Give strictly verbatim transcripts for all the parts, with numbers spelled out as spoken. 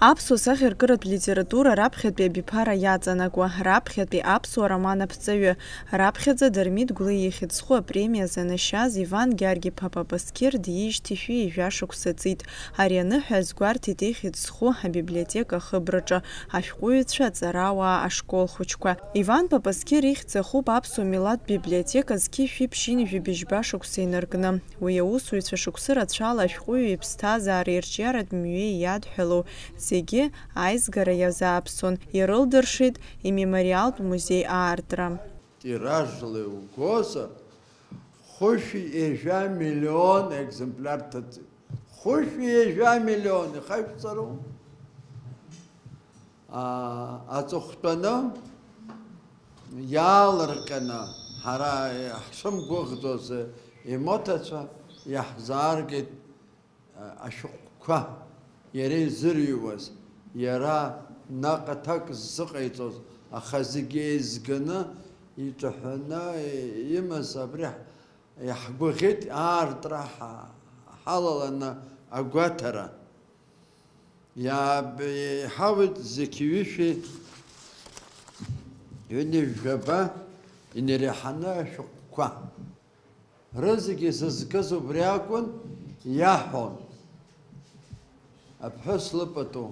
Аԥсуа сахьаркыратә литература раԥхьатәи абиԥара иаҵанакуа, раԥхьатәи аԥсуа роман аԥҵаҩы, раԥхьаӡа Дырмит Гәлиа ихьӡ зху апремиа занашьаз Иван Гьаргь-иԥа Папасқьыр диижьҭеи шәи ҩажәа шықәса ҵит. Ари аныҳәа азгәарҭеит ихьӡ зху абиблиотека ахыбраҿы ашәҟәыҩҩцәа аҵарауаа ашкол хәыҷқәа. Иван Папасқьыр ихьӡ ахуп аԥсуа милаҭтә библиотека зқьи жәшәи ԥшьынҩажәи быжьба шықәса инаркны. Уи аусзуҩцәа шықәсы рацәала ашәҟәыҩҩы иԥсҭазаареи ирҿиаратә мҩеи иадҳәалоу зегьы аизгара иазааԥсон, ирылдыршеит имемориалтә музеи аартра. Тиражла иугозар, хәышәи ҩажәа миллион екземпляр ҭыҵит. Хәышәи ҩажәа миллион, ихашәҵару? Аа, аҵыхәтәаны иаалырҟьаны ҳара ҳшымгәыӷӡоз имоҭацәа иаҳзааргеит, а, ашәҟәқәа, иара изырҩуаз, иара наҟ аҭак ззыҟаиҵоз, аха зегьы еизганы, иҿаҳәаны имаз абри ҳ-, иаҳгәаӷьит, аартра ҳа-, ҳалаланы агәаҭара. Иааб-, иҳауеит зқьи ҩышәи ҩынҩажәаба инареиҳаны ашәҟәқәа. Рызегьы зызкыз убри акәын, иаҳәон. Аԥҳәыс лыпату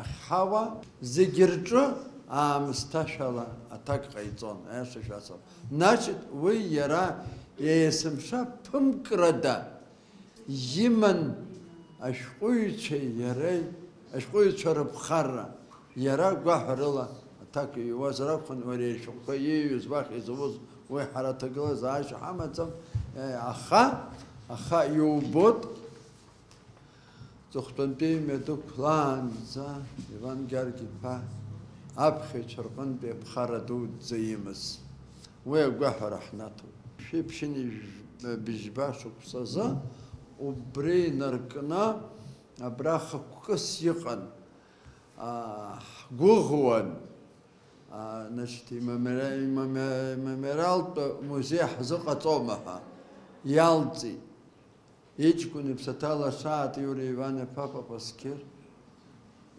ахьҳауа зегьы рҿы аамысҭашәала аҭак ҟаиҵон, аиаша шәасҳәап. Значит, уи иара есымша ԥымкрада иман ашәҟәыҩҩцәеи иареи, ашәҟәыҩҩцәа рыԥхарра, иара гәаҳәарыла аҭак иҩуазар акәхон, уи ари ашәҟәқәа ииҩыз уахь изауз уи ҳара аҭагылазаашьа ҳамаӡам, э, аха, аха иубоит, ҵыхәтәантәи мҩадуқәлаанӡа Иван Гьаргь-иԥа аԥхьаҩцәа рҟынтәи аԥхара дуӡӡа имаз. Уи агәаҳәара ҳнаҭоит. Шәи ԥшьынҩажәи быжьба шықәсазы убри инаркны абра хықәкыс иҟан. Аа, ҳгәыӷуан. Аа, значит, имемориа-, имемориа-, имемориалтә музеи ҳзыҟаҵома ҳәа иалҵит. Иҷкәын иԥсаҭа лаша Атиура Иван-иԥа Папасқьыр,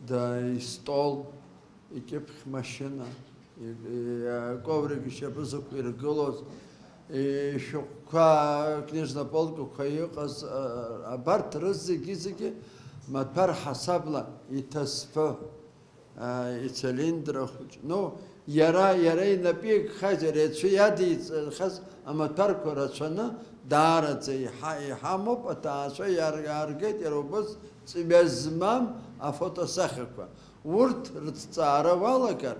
да, истол, икьыԥхь машьына, и-, и-, аковрик ишьапы зықәиргылоз, ишәҟәқәа, акнижна полкақәа иҟаз, а, абарҭ рызегьы-зегьы маҭәар ҳасабла иҭасҳәо. Ицилиндр ахәыҷ. Ну, иара, иара инапы иакхаз, иара ицәа иадиҵахьаз амаҭәарқәа рацәаны даараӡа иҳа-, иҳамоуп, аҭаацәа иар-, иааргеит иара убас ҵҩа змам афотосахьақәа. Урҭ рыҭҵаара уалагар,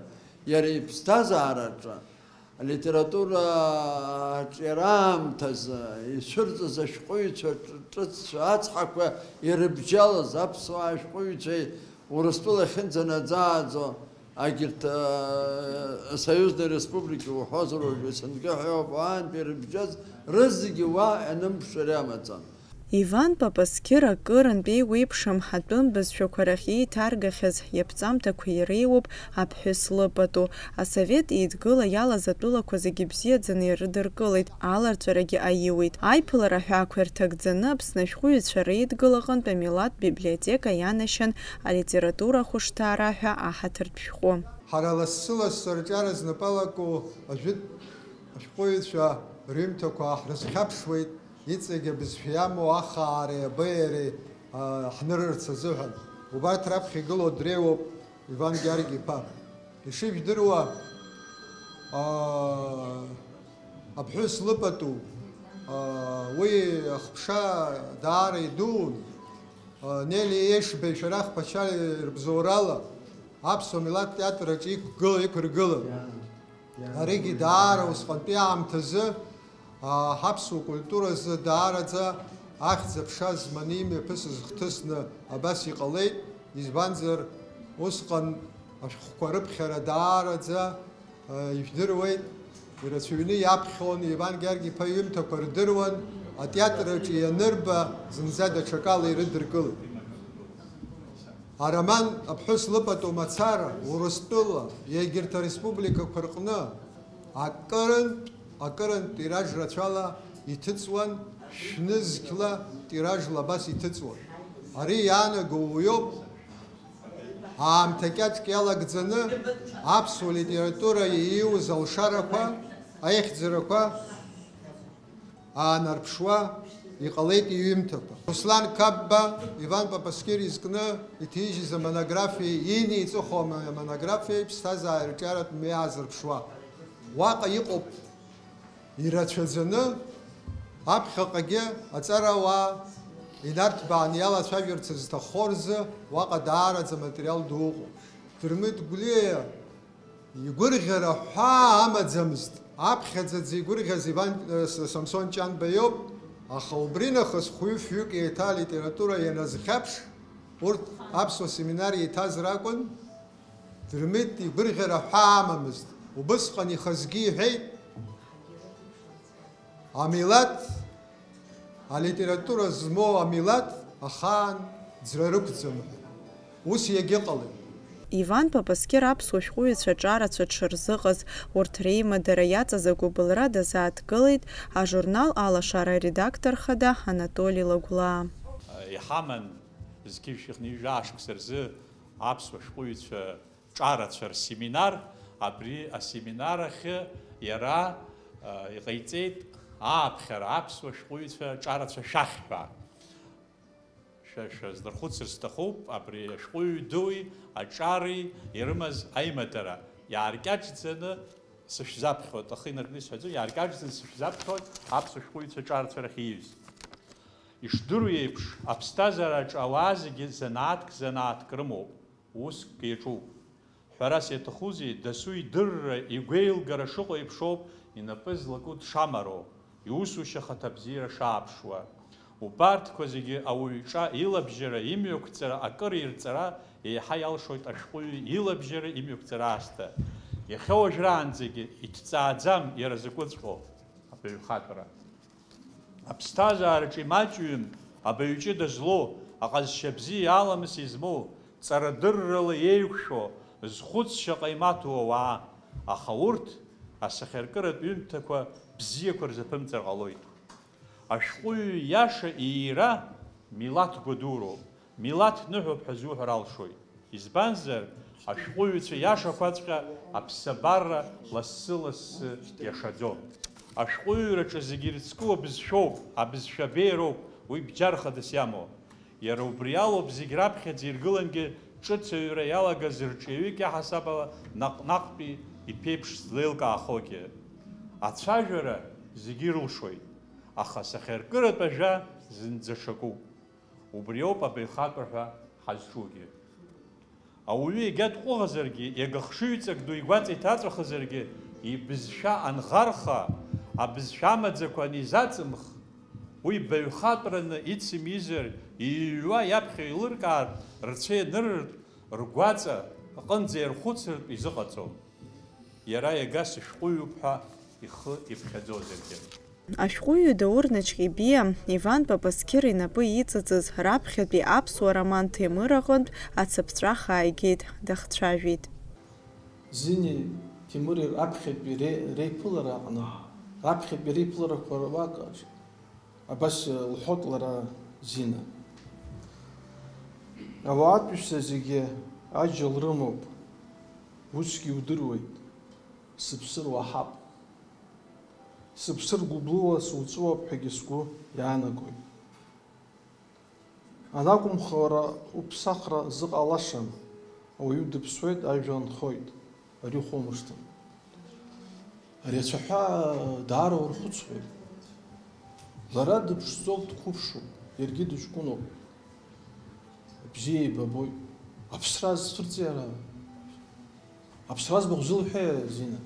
иара иԥсҭазаараҿы алитература аҿиара аамҭазы ицәырҵыз ашәҟәыҩҩцәа ҿ-, ҿыццәа ацҳақәа ирыбжьалаз аԥсуаа ашәҟәыҩҩцәеи Урыстәыла иахьынӡанаӡааӡо агьырҭ, а, союзные республики уҳәозар уажәы СНГ ҳәа иоуп, аантәи ирыбжьаз рызегьы уа ианымԥшыр иамаӡам. Иван Папасқьыр акырынтә еиуеиԥшым атәым бызшәақәа рахь еиҭаргахьаз иаԥҵамҭақәа иреиуоуп аԥҳәыс лыпату. Асовет Еидгыла иалаз атәылақәа зегьы бзиаӡаны ирыдыркылеит, аларҵәарагьы аиуеит. Аиԥылара ҳәаақәа ирҭагӡаны Аԥсны ашәҟәыҩҩцәа реидгыла аҟынтә амилаҭтә библиотека ианашьан алитература ахәышҭаара ҳәа аҳаҭыртә шәҟәы. Ҳара лассы-лассы арҿиара знапы алаку ажәытә ашәҟәыҩҩцәа рҩымҭақәа ҳрызхьаԥшуеит, иҵегь абызшәа иамоу ахаареи абеиареи, а, ҳнырырц азыҳәан. Убарҭ раԥхьа игылоу дреиуоуп Иван Гьаргь-иԥа. Ишыжәдыруа, а, аԥҳәыс лыпату, а, уи ахԥша даара идуун, а, Нели Ешбеи Шәарах Ԥачалиа рыбзоурала аԥсуа милаҭтә театр аҿы иқәгыла, иқәыргылан. Аригьы даара усҟантәи аамҭазы, аа, ҳаԥсуа культуразы даараӡа ахьӡ-аԥша зманы имҩаԥысыз хҭысны абас иҟалеит, избанзар, усҟан ашәҟәқәа рыԥхьара даараӡа, аа, ижәдыруеит, ирацәаҩны иаԥхьон, Иван Гьаргь-иԥа иҩымҭақәа рдыруан, атеатр аҿы ианырба, зынӡа даҽакала ирыдыркылеит. Ароман Аԥҳәыс лыпату мацара Урыстәыла, егьырҭ ареспубликақәа рҟны акырынтә, акырынтә тираж рацәала иҭыҵуан, шәнызқьла тиражла абас иҭыҵуан. Ари иаанаго уиоуп, Аамҭа кьаҿк иалагӡаны аԥсуа литература ииуз алшарақәа, аихьӡарақәа аанарԥшуа иҟалеит иҩымҭақәа. Руслан Қапба, Иван Папаскир изкны иҭижьыз амонографиеи иниҵыху амонографиеи ԥсҭазаареи рҿиаратә мҩа аазырԥшуа. Уаҟа иҟоуп ирацәаӡаны, аԥхьаҟагьы аҵарауаа инарҭбааны иалацәажәарц зҭаххо рзы уаҟа даараӡа аматериал ду ыҟоуп. Дырмит Гәлиа игәырӷьара ҳәаа амаӡамызт. Аԥхьаӡаӡа игәырӷьаз Иван, э, С-, Самсон Ҷанба иоуп, аха убри нахыс хәҩы-фҩык еиҭа алитература ианазхьаԥш, урҭ аԥсуа семинар еиҭаз ракәын. Дырмит игәырӷьара ҳәаа амамызт. Убысҟан ихазгьы иҳәеит, амилаҭ, алитература змоу амилаҭ ахаан ӡра рықәӡам ҳәа. Ус иагьыҟалеит. Иван Папаскир аԥсуа шәҟәыҩҩцәа ҿарацәа дшырзыҟаз, урҭ реимадара иаҵаз агәыбылра дазааҭгылеит ажурнал Алашара аредактор хада Анатоли Лагәлаа. Иҳаман зқьи жәшәи хынҩажәи жәаа шықәса рзы аԥсуа шәҟәыҩҩцәа ҿарацәа рсеминар, абри асеминар ахь иара, а, иҟаиҵеит ааԥхьара аԥсуа шәҟәыҩҩцәа ҿарацәа шәахь ҳәа. Шәа, шәазнархәыцыр сҭахуп, абри ашәҟәыҩҩы дуи аҿари ирымаз аимадара. Иааркьаҿӡаны сышәзаԥхьоит, ахы инаркны исҳәаӡом, иааркьаҿӡаны сышәзаԥхьоит аԥсуа шәҟәыҩҩцәа ҿарацәа рахь ииҩыз. Ишдыру еиԥш, аԥсҭазаараҿы ауаа зегьы занааҭк-занааҭк рымоуп. Уск иаҿуп. Ҳәарас иаҭахузеи, дасу идырра, игәеилгара шыҟоу еиԥшоуп, инапы злаку дшамароу, иусушьа ахаҭабзиара шааԥшуа. Убарҭқәа зегьы ауаҩ иҿа илабжьара, имҩақәҵара, акыр ирҵара еиҳа иалшоит ашәҟәыҩҩы илабжьара, имҩақәҵара аасҭа. Иахьа уажәраанӡагьы иҭҵааӡам иара закәыҵәҟьоу абаҩхатәра. Аԥсҭазаараҿы имаҷҩым, абаҩ ҷыда злоу, аҟазшьа бзиа, аламыс измоу, ҵарадыррала еиқәшәо, зхәыцшьа ҟаимаҭу ауаа, аха урҭ, асахьаркыратә ҩымҭақәа бзиақәа рзаԥымҵар ҟалоит. Ашәҟәыҩҩы иаша иира милаҭ гәадуроуп. Милаҭ ныҳәоуп ҳәа зуҳәар алшоит. Избанзар, ашәҟәыҩҩцәа иашақәаҵәҟьа аԥсабара лассы-лассы иашаӡом. Ашәҟәыҩҩраҿы зегьы ирыцку абызшәоуп, абызшәа абеиароуп, уи бџьар хадас иамоу. Иара убри алоуп зегь раԥхьаӡа иргылангьы ҿыц аҩра иалагаз рҿиаҩык иаҳасаб ала наҟ-наҟтәи иԥеиԥш злеилкаахогьы. Ацәажәара зегьы ирылшоит, аха асахьаркыратә ажәа зынӡа ҽакуп. Убри ауп абаҩхатәра ҳәа ҳазҿугьы. Ауаҩы егьа дҟәыӷазаргьы, иага хшыҩҵак ду игәаҵа иҭаҵәахызаргьы, ибызшәа анӷарха, абызшәа амаӡақәа анизаҵымх, уи баҩхатәраны ицымизар, иҩуа иаԥхьа еилыркаар, рцәа ианырыртә, ргәаҵа аҟынӡа иархәыцыртә изыҟаҵом. Иара иага сышәҟәыҩҩуп ҳәа ихы иԥхьаӡозаргьы. Ашәҟәыҩҩы Даур Наҷҟьебиа, Иван Папаскир инапы иҵыҵыз раԥхьатәи аԥсуа роман Ҭемыр аҟынтә ацыԥҵәах ааигеит, дахцәажәеит. Зини Ҭемыри раԥхьатәи ре-, реиԥылара аҟны, раԥхьатәи реиԥыларақәа руак абас лҳәоит лара Зина. Ауаатәыҩса зегьы аџьал рымоуп, усгьы иудыруеит, сыԥсыр уаҳап. Сыԥсыр гәыблыла суҵәуап ҳәагьы сгәы иаанагоит. Анакәымха, уара уԥсахра зыҟалашам, ауаҩы дыԥсуеит, ажәа нхоит, ари ухоумыршҭын. Ари ацәаҳәа даара урхәыцуеит. Лара дыԥшӡоуп, дқәыԥшуп, иаргьы дыҷкәыноуп. Бзиа еибабоит. Аԥсра зцәырҵи ара? Аԥсра збахә зылҳәеи, Зина?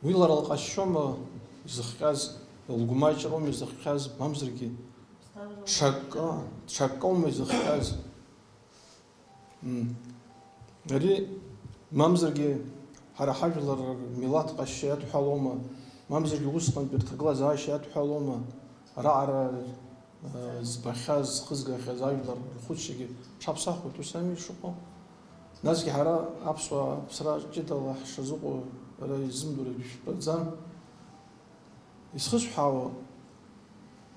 Уи лара лҟазшьоума изыхҟьаз, лгәмаҷроума изыхҟьаз, мамзаргьы ҽакы, ҽакоума изыхҟьаз? Мм. Ари, мамзаргьы, ҳара ҳажәлар рмилаҭ ҟазшьа иадҳәалоума, мамзаргьы усҟантәи рҭагылазаашьа иадҳәалоума, раҟара збахьаз, зхызгахьаз ажәлар рхәыцшьагьы ҽаԥсахуеит, ус ами ишыҟоу? Насгьы ҳара аԥсуаа аԥсра ҷыдала ҳшазыҟоу ара изымдыруа жәтәаӡам. Исхысҳәаауа,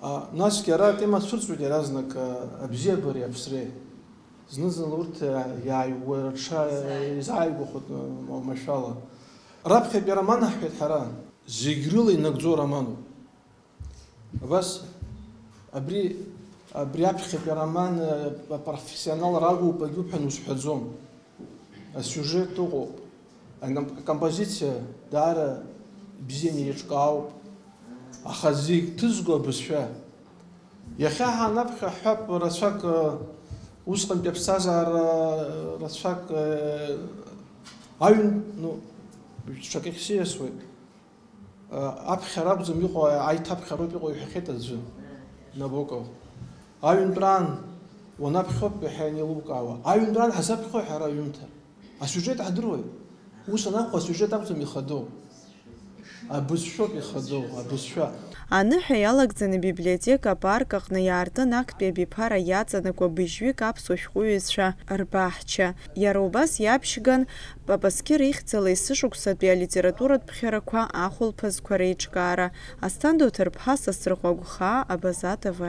а, насгьы ара атема цәырҵуеит иаразнак, а, абзиабареи аԥсреи. Зны-зынла урҭ иааиуа рҽа изааигәахоит, ма-, машәала. Раԥхьатәи ароман ҳҳәеит ҳара. Зегь рыла инагӡоу романуп. Абас, абри, абри аԥхьатәи ароман, э, апрофессионал ракәуп, агьуп ҳәа узҳәаӡом. Асиужет ыҟоуп. Ана-, акомпозициа даара бзианы еиҿкаауп. Аха зегь ҭызго абызшәа. Иахьа ҳанаԥхьа ҳҳәап, рацәак, э, усҟантәи аԥсҭазаара, э, рацәак, э, аҩн-, ну, ҽакы ахьсиасуеит. Э, аԥхьара акәӡам иҟоу, аиҭаԥхьароуп иҟоу иҳәахьеит аӡәы, Набоков. Аҩынтәраан уанаԥхьоуп иаҳа ианеилукаауа. Аҩынтәраан ҳазаԥхьои ҳара аҩымҭа? Асиужет ҳдыруеит. Ус анакәха, асиужет акәӡам ихадоу. Абызшәоуп ихадоу, абызшәа. Аныҳәа иалагӡаны абиблиотека апарк аҟны иаартын актәи абиԥара иаҵанакуа быжьҩык аԥсуа шәҟәыҩҩцәа рбаҳча. Иара убас иаԥшьган Папасқьыр ихьӡала есышықәсатәи алитературатә ԥхьарақәа ахәылԥазқәа реиҿкаара. Асҭанда Уҭарԥҳа, Сасрыҟәа Гәхаа, Абаза Т В.